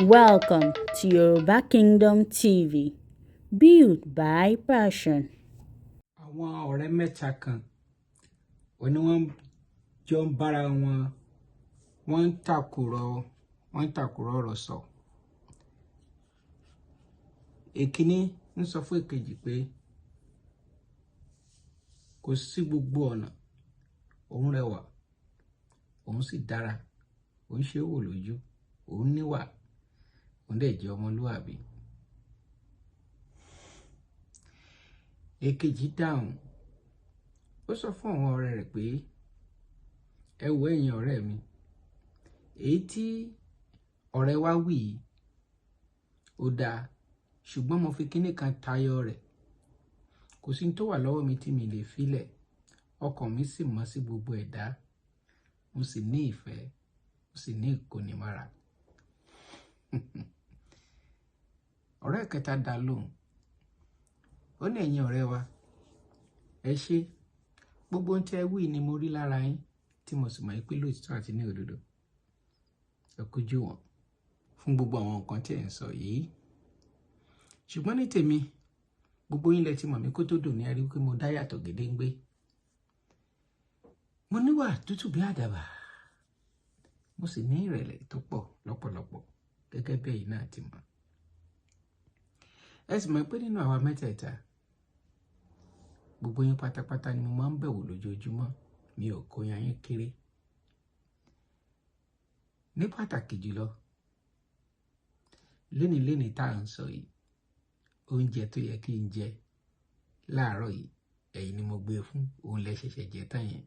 Welcome to Yoruba Kingdom TV, built by passion. Àwọn ọ̀rẹ́ mẹ́ta kan ò ní wọ́n jọ ń bára wọn, wọ́n ń tàkùrọ̀ ọ̀rọ̀ sọ. Èkíní ń sọ fún èkejì pé kò sí gbogbo ọ̀nà, òun rẹwà, òun sì dára, òun ṣe é wò lójú, òun níwà, òun dẹ̀ jẹ́ ọmọlúwàbí. Èkejì dáhùn, ó sọ fún àwọn ọ̀rẹ́ rẹ̀ pé ẹ wo ẹ̀yin ọ̀rẹ́ mi, èyí tí ọ̀rẹ́ wa wí yìí ó dáa, ṣùgbọ́n mo fi kinní kan tayọ rẹ̀. Kò sí tó wà lọ́wọ́ mi tí mi lè filẹ̀, ọkàn mi sì mọ́ sí gbogbo ẹ̀dá, mo sì ní ìfẹ́, mo sì ní ìkónimára. Ọ̀rẹ́ kẹta dá lóhùn, ó ní ẹ̀yin ọ̀rẹ́ wa, ẹ ṣé, gbogbo ohun tí ẹ wí ni mo rí lára yín, tí mo sì mọ̀ pé lóòtítọ́ àti ní òdodo ẹ kójú wọn fún gbogbo àwọn nǹkan tí ẹ ń sọ yìí. Ṣùgbọ́n ní tèmi, gbogbo yín lẹ ti mọ̀ mí kó tó dùn ní ẹ rí pé mo dá yàtọ̀ gédéǹgbé. Mo níwà tútù bí àdàbà, mo sì ní ìrẹ̀lẹ̀ tó pọ̀ lọ́pọ̀lọpọ̀ gẹ́gẹ́ bí ẹ̀yin náà ti mọ̀. Ẹ sì mọ̀ pé nínú àwa mẹ́tẹ̀ẹ̀ta, gbogbo yín pátápátá ni mo máa ń bẹ̀wò lójoojúmọ́, mi ò kó yan yín kéré. Ní pàtàkì jùlọ, léniléni tá à ń sọ yìí, oúnjẹ tó yẹ kí n jẹ láàárọ̀ yìí, ẹ̀yin ni mo gbé fún, òun lẹ ṣẹ̀ṣẹ̀ jẹ tán yẹn,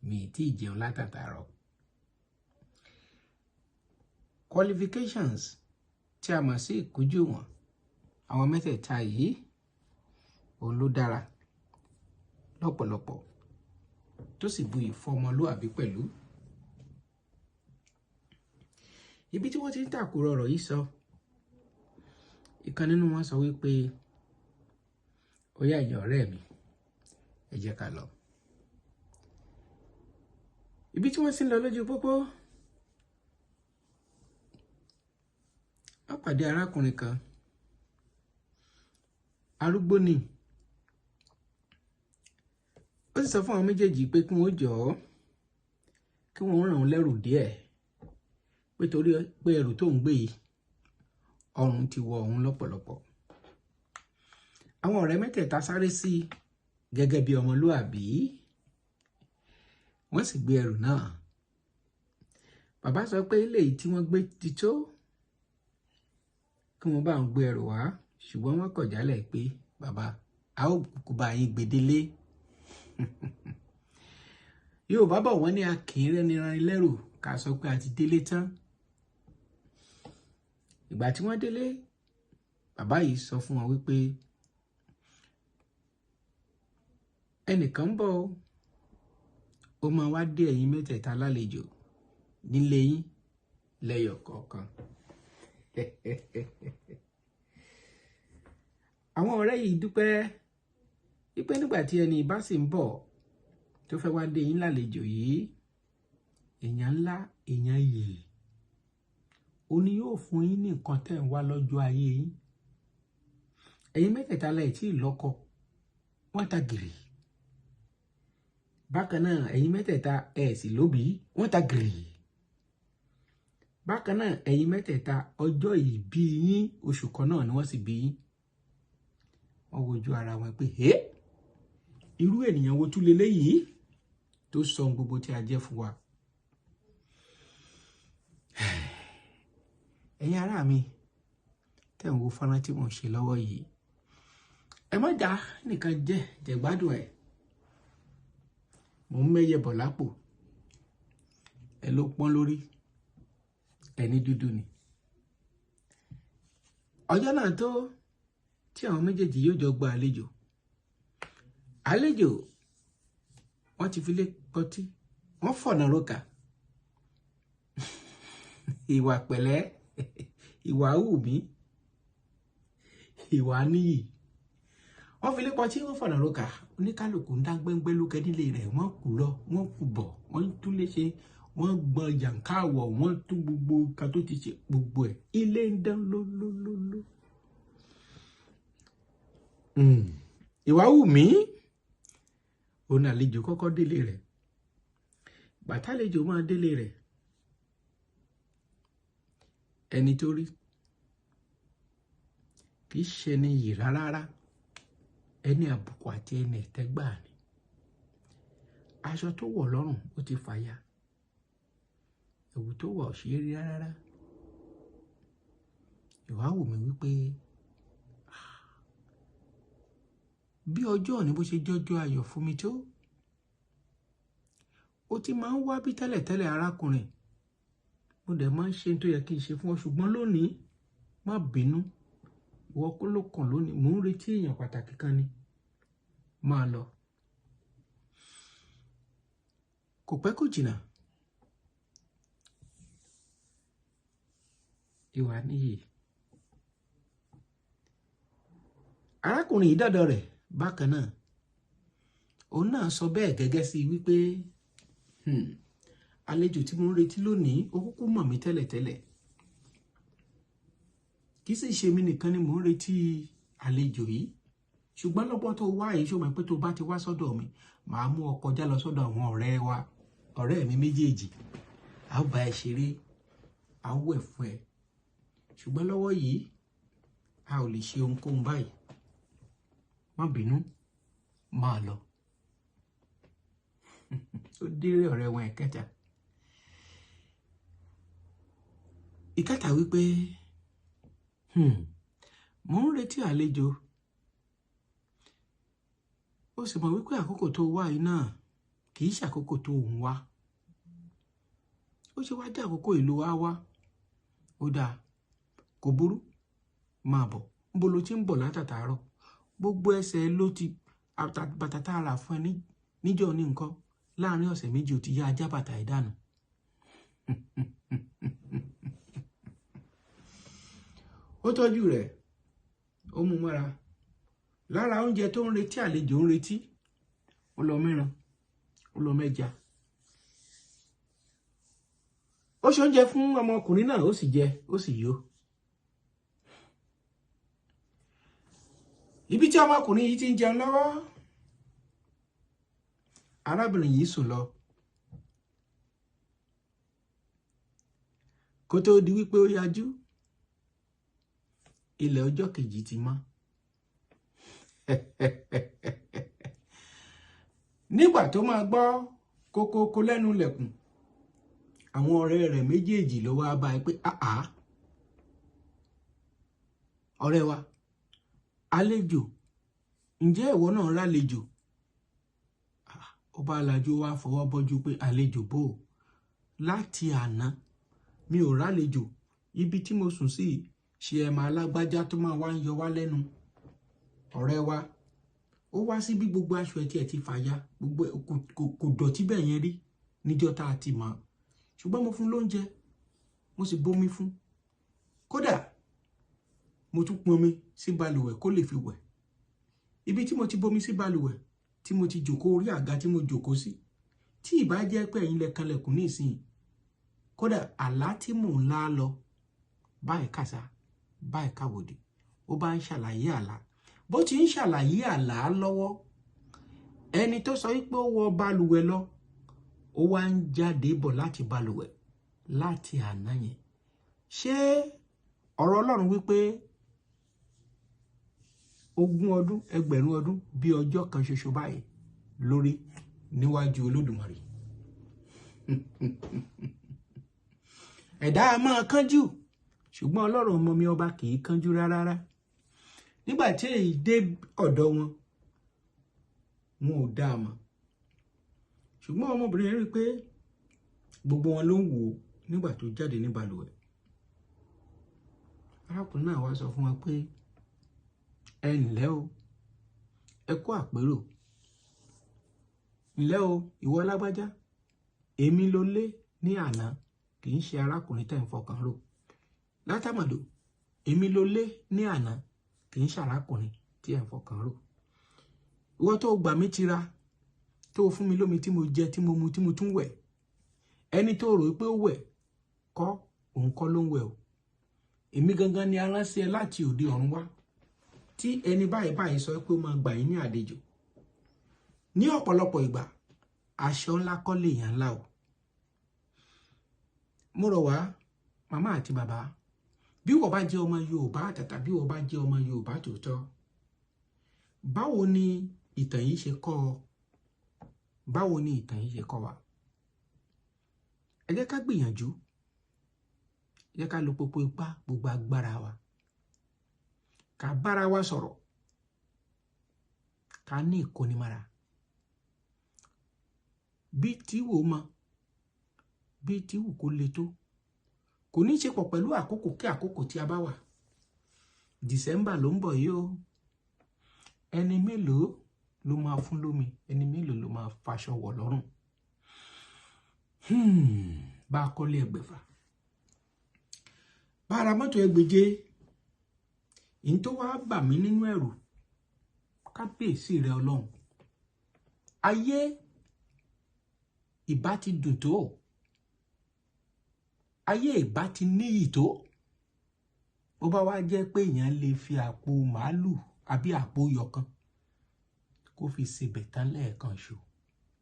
mi ì tí ì jẹun látàtàárọ̀. Qualifications tí a mọ̀ sí ìkújú wọn, àwọn mẹ́tẹ̀ẹ̀ta yìí, òun ló dára lọ́pọ̀lọpọ̀ tó sì buyì fọmọlúàbí pẹ̀lú. Ibi tí wọ́n ti ń tàkùrọ̀ ọ̀rọ̀ yìí sọ, ìkan nínú wọn sọ wípé ó yá ẹ̀yin ọ̀rẹ́ mi, ẹ jẹ́ ká lọ. Ibi tí wọ́n sì ń lọ lójú pópó, wọ́n pàdé arákùnrin kan, arúgbó ni. Ó sì sọ fún àwọn méjèèjì pé kí wọ́n jọ̀ọ́, kí wọ́n ràn án lẹ́rù díẹ̀, pé torí pé ẹrù tó ń gbé yìí, ọrùn ti wọ òun lọ́pọ̀lọpọ̀. Àwọn ọ̀rẹ́ mẹ́tẹ̀ẹ̀ta sáré sí i gẹ́gẹ́ bí ọmọlúàbí, wọ́n sì gbé ẹrù náà. Bàbá sọ pé eléyìí tí wọ́n gbé ti tó, kí wọ́n bá ń gbé ẹrù wá, ṣùgbọ́n wọ́n kọ̀ jálẹ̀ pé bàbá, a ó kúkú bá yín gbé délé. Yorùbá bọ̀ wọ́n ní a kì í rẹ́ni ran lẹ́rù ká sọ pé a ti délé tán. Ìgbà tí wọ́n délé, bàbá yìí sọ fún wọn wípé ẹnìkan ń bọ̀ ó máa wá dé ẹ̀yin mẹ́tẹ̀ẹ̀ta lálejò nílé yín lẹ́yọ̀ kọ̀ọ̀kan. Àwọn ọ̀rẹ́ yìí dúpẹ́ wípé nígbà tí ẹni bá sì ń bọ̀ tó fẹ́ wá dé yín lálejò yìí, èèyàn ńlá, èèyàn yìí, ó ní yóò fún yín ní nǹkan tẹ́ ń wá lọ́jọ́ ayé yín. Ẹ̀yin mẹ́tẹ̀ẹ̀ta lẹ tí ì lọ́kọ, wọ́n ta gìrì. Bákan náà, ẹ̀yin mẹ́tẹ̀ẹ̀ta ẹ̀ sì lóbìí, wọ́n ta gìrì. Bákan náà, ẹ̀yin mẹ́tẹ̀ẹ̀ta ọjọ́ ìbí yín oṣù kan náà ni wọ́n sì bí yín. Wọ́n wojú ara wọn pé hé, irú ènìyàn wo tún leléyìí tó sọ ohun gbogbo tí a jẹ́ fún wa. Ẹ̀yin ará mi, tẹ́ ń wo fọ́nrán tí mò ń ṣe lọ́wọ́ yìí, ẹ má dá nìkan jẹ́ jẹ̀gbádùn ẹ̀. Mò ń mẹ́yẹ bọ̀ lápò, ẹ ló pọ́n lórí, ẹni dúdú ni. Ọjọ́ náà tó tí àwọn méjèèjì yóò jọ gba àlejò. Àlejò wọ́n ti fi lé pọtí, wọ́n fọ̀nà rókà. Ìwà pẹ̀lẹ́, ìwà wù mí, ìwà níyì. Wọ́n fi lé pọtí, wọ́n fọ̀nà rókà. Oníkálukú ń dá gbẹ́ngbẹ́ lókè nílé rẹ̀, wọ́n kù lọ, wọ́n kù bọ̀, wọ́n tún lè ṣe, Wọ́n gbọ́n jàǹkáwọ̀, wọ́n tún gbogbo nǹkan tó ti ṣe gbogbo ẹ̀, ilé ń dán lólólóló. Ìwà wù mí, òun àlejò kọ́kọ́ délé rẹ̀. Bàtàlejò máa délé rẹ̀, ẹni tó rí kì í ṣe ẹni yìí rárá, ẹni àbùkù àti ẹni ẹ̀tẹ́gbà ni. Aṣọ tó wọ̀ lọ́rùn ó ti fàya, ẹ̀wù tó wọ̀ ò ṣe é rí rárá. Ìwà wù mí wípé bí ọjọ́ òní bó ṣe jọjọ́ ayọ̀ fún mi tó, ó ti máa ń wá bí tẹ́lẹ̀tẹ́lẹ̀ arákùnrin, mo dẹ̀ máa ń ṣe tó yẹ kí n ṣe fún ọ, ṣùgbọ́n lónìí má bínú, ìwọ kó ló kàn lónìí, mò ń retí èèyàn pàtàkì kan ni, máa lọ. Kò pẹ́ kò jìnnà, ìwà níyì arákùnrin yìí dọ̀dọ̀ rẹ̀ bákan náà, òun náà sọ bẹ́ẹ̀ gẹ́gẹ́ sí wípé àlejò tí mo ń retí lónìí ó kúkú mọ̀ mí tẹ́lẹ̀tẹ́lẹ̀, kì í sì ṣe mí nìkan ni mò ń retí àlejò yìí, ṣùgbọ́n lọ́gbọ́n tó wá yìí, ṣó mọ̀ pé tó bá ti wá sọ́dọ̀ mi, màá mú ọ kọjá lọ sọ́dọ̀ àwọn ọ̀rẹ́ wa, ọ̀rẹ́ mi méjèèjì, a ó bá ẹ ṣeré, a ó wẹ̀ fún ẹ, ṣùgbọ́n lọ́wọ́ yìí a ò lè ṣe ohunkóhun báyìí, má bínú, máa lọ. Ó déré ọ̀rẹ́ wọn ìkẹta. Ìkẹta wípé mò ń retí àlejò, ó sì mọ̀ wípé àkókò tó wá yìí náà kì í ṣàkókò tó ń wá, ó ṣe wá jẹ́ àkókò ìlú wa wá, ó dáa, kò burú, máa bọ̀. Níbo ló ti ń bọ̀ látàtàárọ̀? Gbogbo ẹsẹ̀ ló ti bàtà tá a rà fún ẹ níjọ́ ní nǹkan, láàrin ọ̀sẹ̀ méjì ó ti yá ajá bàtà ẹ̀ dànù. Ó tọ́jú rẹ̀, ó mú mọ́ra. Lára oúnjẹ tó ń retí àlejò ń retí, ó lọ mẹ́ran, ó lọ mẹ́ja. Ó ṣe oúnjẹ fún ọmọkùnrin náà, ó sì jẹ, ó sì yó. Ibi tí ọmọkùnrin yìí ti ń jẹun lọ́wọ́, arábìnrin yìí sùn lọ. Kó tó di wípé ó yajú, ilẹ̀ ọjọ́ kejì ti mọ́. Nígbà tó máa gbọ́ kókókó lẹ́nu lẹ̀kùn, àwọn ọ̀rẹ́ rẹ̀ méjèèjì ló wá bá ẹ pé àá, ọ̀rẹ́ wa, àlejò, ǹjẹ́ ìwọ náà rálejò? Ó bá lajú wá fọwọ́ bọ́jú pé àlejò bò ó, láti àná mi ò rálejò, ibi tí mo sùn sí ṣe ẹ̀ máa lágbájá tó máa wá ń yọ wá lẹ́nu. Ọ̀rẹ́ wa, ó wá sí bí gbogbo aṣọ ẹ̀ tí ẹ̀ ti fàya, gbogbo kò dọ̀tí bẹ́ẹ̀ yẹn rí níjọ́ tá a ti mọ̀, ṣùgbọ́n mo fún lóúnjẹ, mo sì bomi fún, kódà mo tún pọnmi sí balùwẹ̀ kó lè fi wẹ̀. Ibi tí mo ti bomi sí balùwẹ̀, tí mo ti jòkó orí àga tí mo jòkó sí, tí ìbá jẹ́ pé ẹ̀yin lẹ kanlẹ̀kùn ní ìsìn, kódà àlá tí mò ń lá lọ báyìí kàṣà báyìí káwòdì, ó bá ń ṣàlàyé àlá. Bó ti ń ṣàlàyé àlá lọ́wọ́, ẹni tó sọ wípé ó wọ balùwẹ̀ lọ, ó wá ń jáde bọ̀ láti balùwẹ̀ láti àná yẹn. Ṣé ọ̀rọ̀ Ọlọ́run wípé 20 ọdún, 1000 ọdún bí ọjọ́ kan ṣoṣo báyìí lórí níwájú Olódùmarè? Ẹ̀dá a máa kánjú, ṣùgbọ́n Ọlọ́run ọmọ mi ọba kì í kánjú rárá. Nígbà tí èyí dé ọ̀dọ̀ wọn, wọn ò dá a mọ̀. Ṣùgbọ́n ọmọbìnrin rí i pé gbogbo wọn ló ń wò ó nígbà tó jáde ní balùwẹ̀. Arákùnrin náà wá sọ fún wọn pé ẹ ǹlẹ́ o, ẹ kú àpérò, ǹlẹ́ o, ìwọ lágbájá, èmi ló lé ní àná, kì í ṣe arákùnrin tẹ́ ń fọkàn rò. Látàmọ̀dò, èmi ló lé ní àná, kì í ṣe arákùnrin tí ẹ̀ ń fọkàn rò. Ìwọ tó gbà mí tira, tó fún mi lómi tí mo jẹ, tí mo mu, tí mo tún wẹ̀, Ẹni tó rò pé ó wẹ̀ kọ́, òun kọ́ ló ń wẹ̀ o. Èmi gangan ni aránṣẹ́ láti òde ọ̀run wá, tí ẹni báyìí báyìí sọ pé ó máa gbà yín ní àlejò. Ní ọ̀pọ̀lọpọ̀ ìgbà, aṣọ ńlá kọ́ lèèyàn ńlá o. Mo rọ̀ wá, màmá àti bàbá, bí wọ́n bá jẹ́ ọmọ Yorùbá àtàtà, bí wọ́n bá jẹ́ ọmọ Yorùbá tòótọ́, báwo ni ìtàn yìí ṣe kọ́ ọ? Báwo ni ìtàn yìí ṣe kọ́ wa? Ẹ jẹ́ ká gbìyànjú, ẹ jẹ́ ká lo gbogbo ipá, gbogbo agbára wa, ká bára wa sọ̀rọ̀, ká ní ìkónimára. Bí tí wò mọ, bí tí wù kó le tó, kò ní í ṣe pọ̀ pẹ̀lú àkókò kí àkókò tí a bá wà. December ló ń bọ̀ yìí o. Ẹni mélòó ló máa fún lómi? Ẹni mélòó ló máa faṣọ wọ̀ lọ́rùn? Bá a kọ́lé ẹgbẹ̀fà, bá a ra mọ́tò ẹgbẹ̀je, ìyí tó wá bà mí nínú ẹ̀rù, kábíyèsí rẹ Ọlọ́run. Ayé ìbá ti dùn tó, ayé ìbá ti níyì tó, bó bá wá jẹ́ pé èèyàn lè fi àpò màálù àbí àpò yọkan kó fi sebẹ̀ tán lẹ́ẹ̀kan ṣo,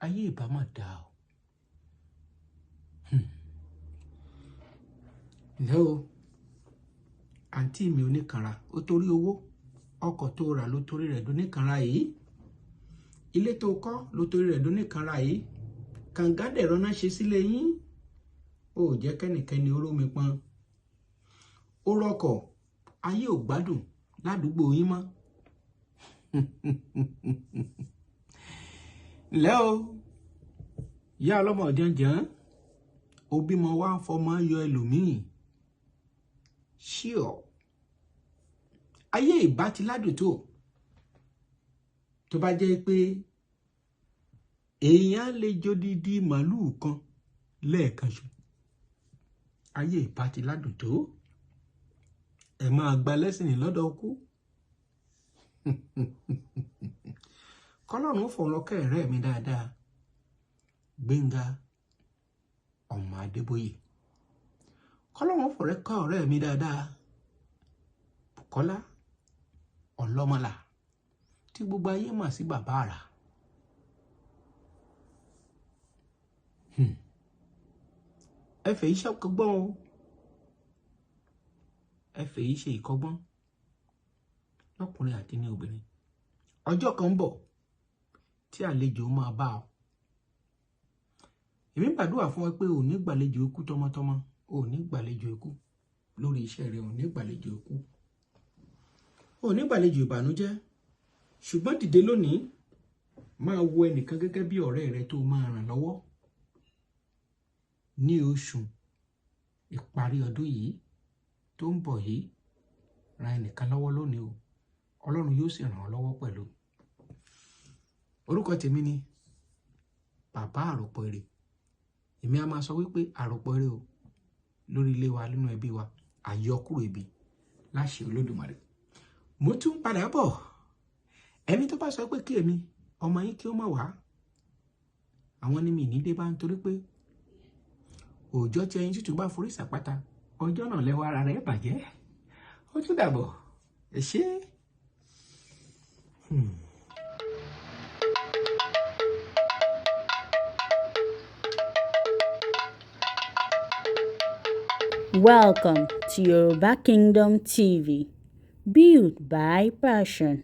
ayé ìbá mà dáa o. Ǹlẹ́ o, àǹtí mi oníkanra, ó torí owó, ọkọ̀ tó rà ló torí rẹ̀ dóníkanra yìí, ilé tó kọ́ ló torí rẹ̀ dóníkanra yìí, kànga dẹ̀rọ náà ṣe sílé yín, ó jẹ́ kẹ́nìkẹ́ni orómi pọn, ó rọkọ̀, ayé ò gbádùn ládùúgbò yín mọ́. Ǹlẹ́ o, ìyá ọlọ́mọ jànjàn, òbí mọ wá ń fọmọ yọ ẹlòmíì. Ṣíọ, ayé ìbá ti ládùn tó, tó bá jẹ́ pé èèyàn lè jódìdí màlúù kan lẹ́ẹ̀kan ṣo, ayé ìbá ti ládùn tó. Ẹ máa gba lẹ́sìn lọ́dọ̀ ọkú. Kọ́lọ́run fọ̀rọ̀ kẹ́rẹ́ mi dáadáa. Gbénga ọmọ Adébóyè. Kọ́lọ́run fọ̀rẹ́ kọ́ ọ̀rẹ́ mi dáadáa. Bùkọ́lá Ọlọ́mọlà tí gbogbo ayé mà sí bàbá àrà. Ẹ fèyí ṣe ìkọ́gbọ́n o. Ẹ fèyí ṣe ìkọ́gbọ́n lọ́kùnrin àti ní obìnrin. Ọjọ́ kan ń bọ̀ tí àlejò máa bá ọ. Èmi gbàdúrà fún ọ pé ò ní gbàlejò ikú tọmọtọmọ, ò ní gbàlejò ikú lórí iṣẹ́ rẹ, ò ní gbàlejò ikú, ò ní gbàlejò ìbànújẹ́. Ṣùgbọ́n dìde lónìí, máa wo ẹnìkan gẹ́gẹ́ bí ọ̀rẹ́ rẹ tó máa ràn lọ́wọ́ ní oṣù ìparí ọdún yìí tó ń bọ̀ yìí. Ran ẹnìkan lọ́wọ́ lónìí o, Ọlọ́run yóò sì ràn ọ́ lọ́wọ́ pẹ̀lú. Orúkọ tèmi ni Bàbá Àròpọ̀ Ire. Èmi a máa sọ wípé àròpọ̀ ire o lórí ilé wa, nínú ẹbí wa, àyọkúrò ibi láṣẹ Olódùmarè. Mo tún padà bọ̀. Ẹni tó bá sọ pé kí èmi ọmọ yín kí ó má wá, àwọn ni mi ní dé bá ń torí pé òòjọ́ tí ẹyin tútù bá forí sàpáta, ọjọ́ náà lẹ́wọ́ ara rẹ̀ bàjẹ́. Ó tún dàbọ̀. Ẹ ṣé. Welcome to Yoruba Kingdom TV, built by passion.